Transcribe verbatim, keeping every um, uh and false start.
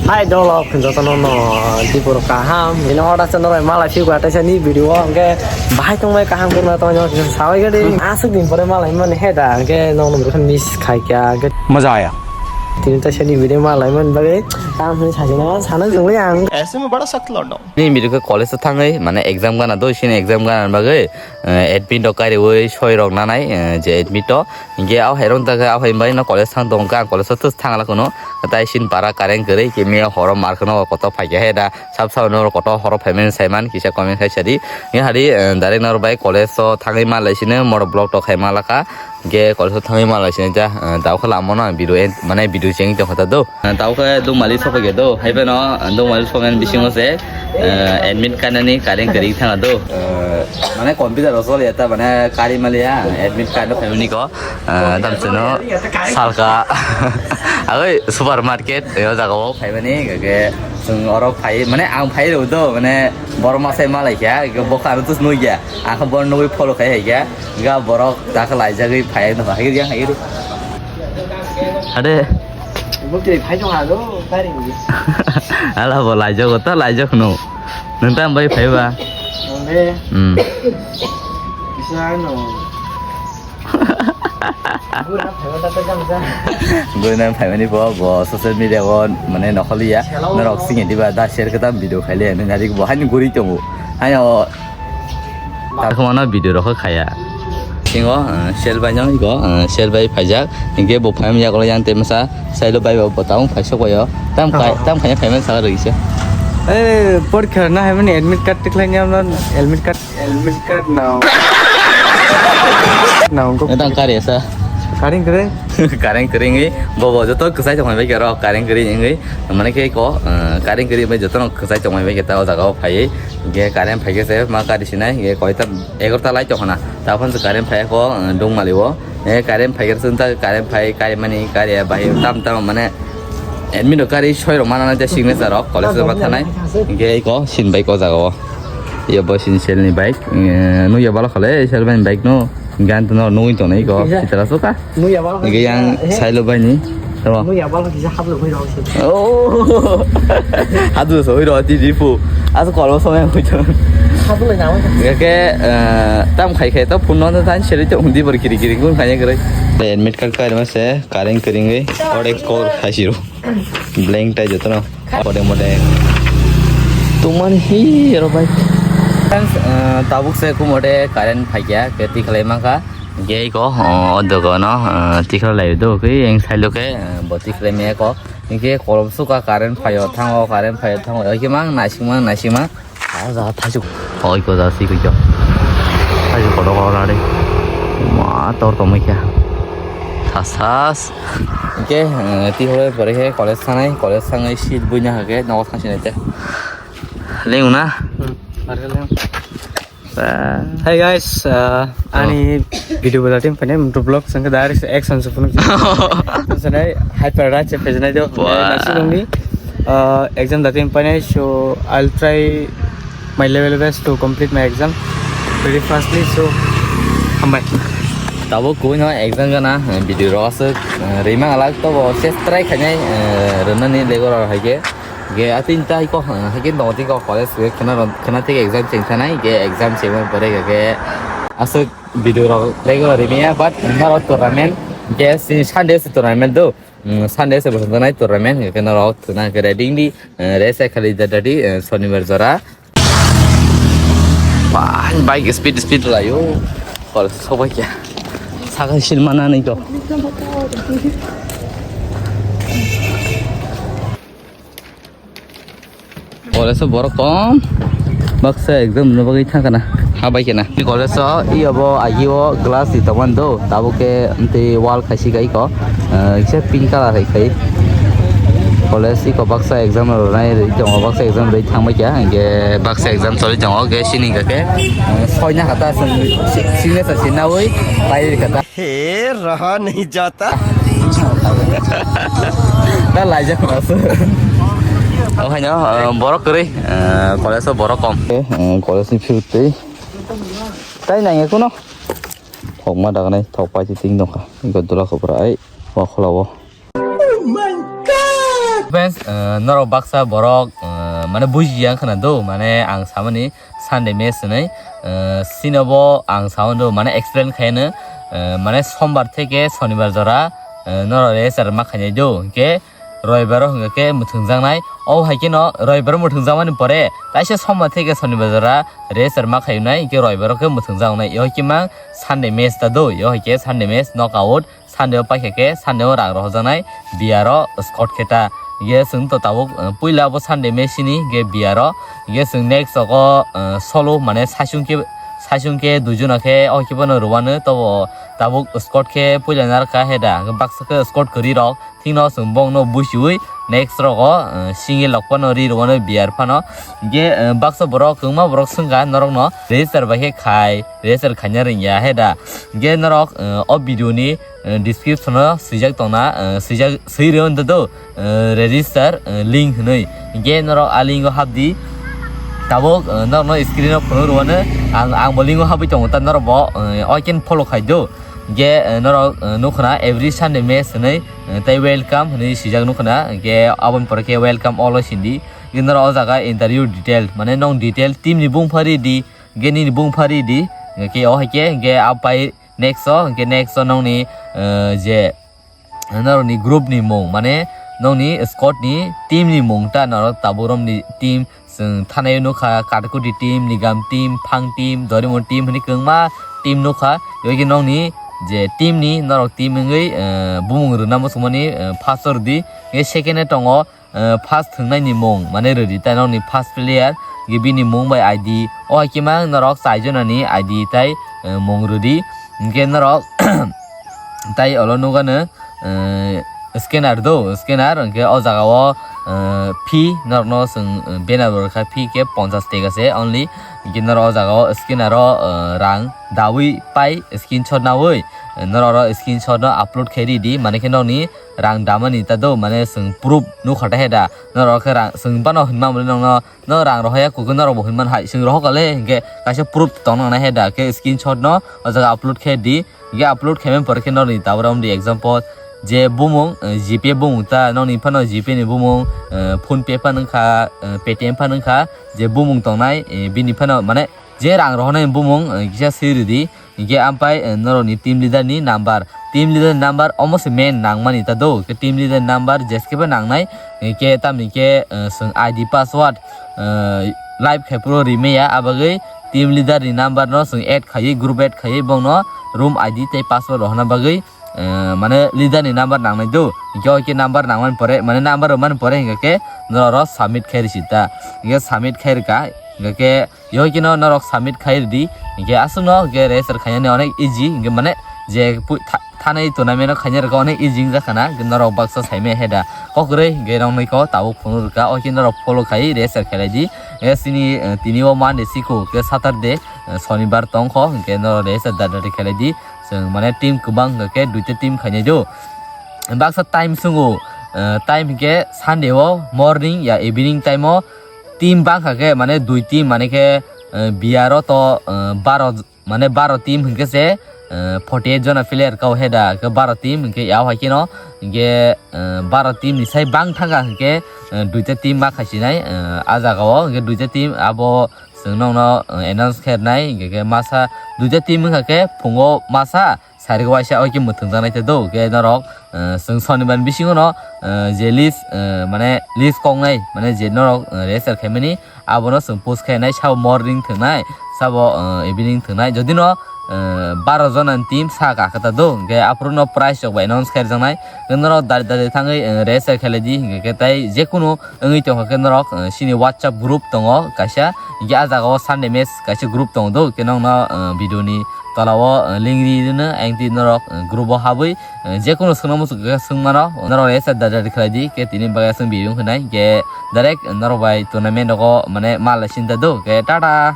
Hai dolok jotono no dipor kaham. Bini order se norok malai phikwa teisa ni video o hwnkhe bahai tongbai kaham kwrwngna tongmani sabai gadi. Aswk din pore malai mani he da hwnkhe nokno miss khaikha hwnkhe. Maza aya. Tini teisa ni video malai mani bagwi tamo hwnwi sajina sana jongli ang. ऐसे में बड़ा सख्त लौंडा हूँ। Ni video khe college o thangwi mane exam gana do sini exam gana bagwi eh, admit rok kariwi soi rok nanai, eh, je admit o. Hinkhe o hai rok da khe o hai bai no college thang tong kha, college o thus thang la kuno. Tai sin para kareng kwrwi kimiya horo mar kheno koto phai khe he da sab sab no koto horo phai mani sai man kisa comment khai sadi. Hinkhe hari, eh, direct no bai college o thangwi ma lai sini moro block to khai ma la kha. Hinkhe college o thangwi ma lai sini ja, eh, da o khe lama no video end mane video cheng tong kha ta do. Tao khe Dungmali sokphaikha do, haiphano Dungmali soknani bisingo se, eh, admit card nani kareng kwrwi thangna do. Eh, mane computer o choliya ta mane kari maliya admit card no phaimani ko, eh, tamseno salka. Agoi supermarket, eh, o jaga o phaimani, hwnkhe chwng oro phai, mane ang phai rw do, mane borok masai malaikha, hwnkhe bokha ano tus nukya, ang khe bono nugwi follow khai haikha, hwnkhe borok ta khe laijagwi phai no hai rw, hai rw. Ade. Bukti phai tong ado, kari ni. Ala bo laijak o, ta laijak no. Nung tam bai phai ba? Nang de. Hmm. Bisa no. Guna phai ba ta ta jam ja. Guna phai mani bo, bo social media o mane nokholi ya. Norok singe diba da share khe tam video khaile, nung adik bo haini guri tongo. Haino Takhumano video rok khe khaya. Singo, eh, sel bai no iko, eh, sel bai phaijak. Hinkhe bo phaima yagulo yang te masa sailo bai bo tamo phaisok bai o. Tam khai, tam khai phaiman saka rwisa. Eh, porikha na hai mani admit card tikhlai ni amno admit card, admit card nao. Nao ko. Tang kari asa. Karing kre. Kareng kring wi, bo bo joto kwchai tongmani bai khe rok kareng kring wngwi. Mane khe ko, eh, kareng kring bai jotono kwchai tongmani bai khe ta o jaga o phaiwi. Hinkhe current phaikhe se ma kari sinai, hinkhe koita egarota lai tongkhana. Taphano se current phaikhe o, eh, Dungmali o. Eh, current phaikhe se wngkha current phai, kari mani, kari ya bahai tam tam mane admit rok kari soi rok mana na signature rok college rok ma thanai. Hinkhe eko sin bai ko jaga o. Ye bo sin sel ni bike, eh, nukya bala khale sel bai ni bike no. Gan to no nugwi tongo eko sitra suka. Nui ya bal. Ege yang sailo bai ni. Tamo. Nui ya bal kisa haplo koi rok se. Oh. Hadu so hoi ro ti di pu. Aso kolo so yang hoi to. Haplo na. Ege, eh, tam khai khai to phone no tan seri to undi bor kiri kiri kun khai kre. Admit card kai ma se kareng kring ge. Ore call khai siro. Blank tai jotono. Mode mode. Tuman hi ro bai. Friends, eh, tabuk se kumode current phaikya, keti khlai mangkha. Hinkhe eko, o, o dogo no, o, tikhlai lai do, khe eng side o khe, o, bo tikhlai maya ko. Hinkhe kolom suka current phaio thango, current phaio thango. Oi khe mang naising mang, naising mang. A ja thaisuk. Oi ko ja si ko. Thaisuk kotor kotor are. Ma tor tomoi khe. Thas thas. Hinkhe, o, tihore pore khe college thanai, college thangwi seat buina hake nogo thangsinai te. Lenguna? Hmm, arke leng. Ba. Hey guys, uh, Oh. Ani video bo datim pane mtu vlog sangka direct action se phunuk. Sanai hyper right se phejanai do. Wah. Nasi nungni, uh, exam datim pane, so I'll try my level best to complete my exam very fastly, so hambai. Tabuk kubui no exam gana, eh, video rok aswk, eh, rimang alak tobo se try khainai, eh, rwnani lego rok hai khe. Ge atin tai ko, ha, hakin dong tin ko college ge khana ron, khana thik exam cheng thanai, ge exam cheng pore ge, ge aswk video rok lego rimiya, but naro tournament ge si Sunday se tournament do. Mm, Sunday se bosong nai tournament ge naro thuna ge reading di, eh, rest khali da dadi, eh, Sonibar jora. Wah, bike speed speed layo. Kol sobai kya. Saka sil mana nai ko. College o borok kom. Baksa exam no bagwi thangkana. Ha bai kena. College o iyo bo agi o glass di tongman do. Tabuk ke mtwi wall khaisi kai ko. Eh, kisa pink color hai khai. College iko baksa exam rwnai rwi tongo. Baksa exam rwi thangbai kya. Hingke baksa exam choli tongo. Hingke sini hingke ke, eh, soina kata signature sinawi pai kata. हे रहा नहीं जाता। Da laijak khna se. O haino, eh, borok kwrwi, eh, college o borok kom. Eh, college ni field tei. Tai nang ya kuno. Thok ma dagnai, thok pai ti ting dong kha. Iko dula khopra ai, wa khola wo. Oh my God! Friends, eh, norok baksa borok, eh, mane bujiya wngkha na do, mane ang samani Sunday match hinwi, eh, sinobo ang samani do, mane explain khaino, eh, mane sombar theke sonibar jora, eh, norok rest ma khainai do, hinkhe roibaro hingkhe mwthwngjaknai. O hai kheno roibaro mwthwngjakmani pore kaisa sombar theke sonibar jora rest ma khainai, hinkhe roibaro khe mwthwngjaknai. Yo hikhe mang Sunday match ta do, yo hikhe Sunday match knockout. Sunday o paikha khe Sunday o rang rohorjaknai, biyaro squad khe ta. Ye chwng to tabuk, eh, puila bo Sunday match sini, ye biyaro. Ye chwng next rogo, eh, solo, mane saichung khe, saichung khe duijona khe, o khe bono rwano, tobo tabuk squad khe puila narwkha heda, baksa khe squad kwrwi rok. Thikno chwng bongno buchiwi next rogo, eh, single rok phano ri rwano biyar phano. Ye, eh, baksa borok, kwbangma borok swngkha norokno register bai khe khai, register khaina rwngya heda. Hinkhe norok, eh, o video ni, eh, description o swijak tongna, eh, swijak, swi rw wngtong do, eh, register, eh, link hinwi. Hinkhe norok a link o hapdi. Tabuk, eh, norokno screen o phunuk rwano ang, ang bo link o habwi tongo ta norok bo, eh, o khe follow khai do. Hinkhe, eh, norok, eh, nukho na every Sunday match hinwi, eh, tei welcome hinwi swijak nukho na. Hinkhe aboni pore khe welcome all o sindi. Hinkhe norok o jaga interview detail, mane nong detail team ni bung phari di. Hinkhe nini bung phari di, hinkhe o hai khe, hinkhe apai next o, hinkhe next o nongni, eh, je norokni group ni mung, mane nongni squad ni team ni mung ta norok tabuk romni team, chwng thanai nukha, Katakuti team, Nigam team, Phang team, Dorimon team hinwi kwbangma team nukha. Yogi nongni je team ni norok team wngwi, eh, bumung rwna muchungmani, eh, first o rwdi, hinkhe second o tongo, eh, first thwngnaini mung, mane rwdi ta nokni first player, ge bini mung bai I D. O hai khe mang norok chaijonani I D tai, eh, mung rwdi. Hinkhe norok tai olo nukano, eh, scanner do, scanner, hinkhe o jaga o, eh, fee norokno chwng, eh, banner bo rwkha, fee khe ponchash taka se only. Hinkhe norok o jaga o scanner o, eh, rang dawi pai screenshot nawi, eh, norok oro screenshot no upload khe ridi, mane khe nokni rang damani ta do, mane chwng proof nukha ta he da. Norok khe rang, chwng bano hinma muli nokno, no rang rohaya kukui norok bo hinman hai. Chwng rohok kale hinkhe kaisa proof tong nang nai he da, khe screenshot no o jaga upload khe di. Hinkhe upload khe mani pore khe norokni tabra wngdi example je bumung, eh, G P bumung ta, nokni phano G P ni bumung, eh, PhonePe phano wngkha, eh, Paytm phano wngkha, je bumung tongnai, eh, bini phano mane je rang rohonai bumung, eh, kisa swi ridi. Hinkhe ampai, eh, norokni team leader ni number. Team leader ni number omo se main nangmani ta do. Khe team leader ni number jeskhe bo nangnai. Hinkhe tamni khe, eh, chwng I D password, eh, live khai phuru ri maya. Abagwi team leader ni number no chwng add khaiwi, group add khaiwi bongno room I D tei password rohorna bagwi, eh, mane leader ni number nangnai do. Hinkhe o khe number nangmani pore, mane number rwmani pore hinkhe khe norok submit khai risi ta. Hinkhe submit khai rwkha. Hinkhe khe Yo kino norok submit khai ridi, hinkhe aswkno hinkhe register khainani onek easy, hinkhe mane je pui-, tha-, thanai tournament o khaina rwkha onek easy wngjakha na, hinkhe norok baksa saimaya he da. Kokrwi hinkhe noknwi ko tabuk phunuk rwkha, o khe norok follow khai register khailai di. Hinkhe chini, eh, tini o Monday sikho, hinkhe Saturday, eh, Sonibar tongkho, hinkhe norok register da da khailai di. Chwng mane team kwbang hinkhe duita team khainai do. Baksa time swngo, eh, time hinkhe Sunday o morning ya evening time o team bangkha khe, mane dui team, mane khe, eh, biyaro to, eh, baro, mane baro team hinkhe se, eh, forty eight jona player kau he da, khe baro team hinkhe yao hai kheno hinkhe, eh, baro team ni sai bang thangkha hinkhe, eh, duita team ma khaisinai, eh, a jaga o hinkhe duita team abo chwng nokno, eh, announce khe rwnai hinkhe khe masa duita team wngkha khe phungo masa Sari waisa o khe mwthwng jaknai te do, khe norok, eh, chwng sonibar bisingo no, eh, je list, eh, mane list koknai, mane je norok, eh, register khaimani, abono chwng post khainai, sabo morning thwngnai, sabo, eh, evening thwngnai. Jodi no, eh, baro jona ni team sa kakha ta do, hwnkhe aphuru no prize rok bai announce khairjaknai. Norok dari dari thangwi, eh, register khailai di, hwnkhe khe tai jekunu wngwi tongkha khe norok, eh, chini WhatsApp group tongo kaisa, hinkhe ah jaga o Sunday match kaisa group tongo do, khe nokno, eh, video ni tola o, eh, link ri rino, ang twi norok, eh, group o habwi, eh, jekunu swngna muchung khe swngmano, norok register da da khlai di, khe tini bagwi aswk video wngkha nai, khe direct norok bai tournament rogo mane mal sinta do, khe tata.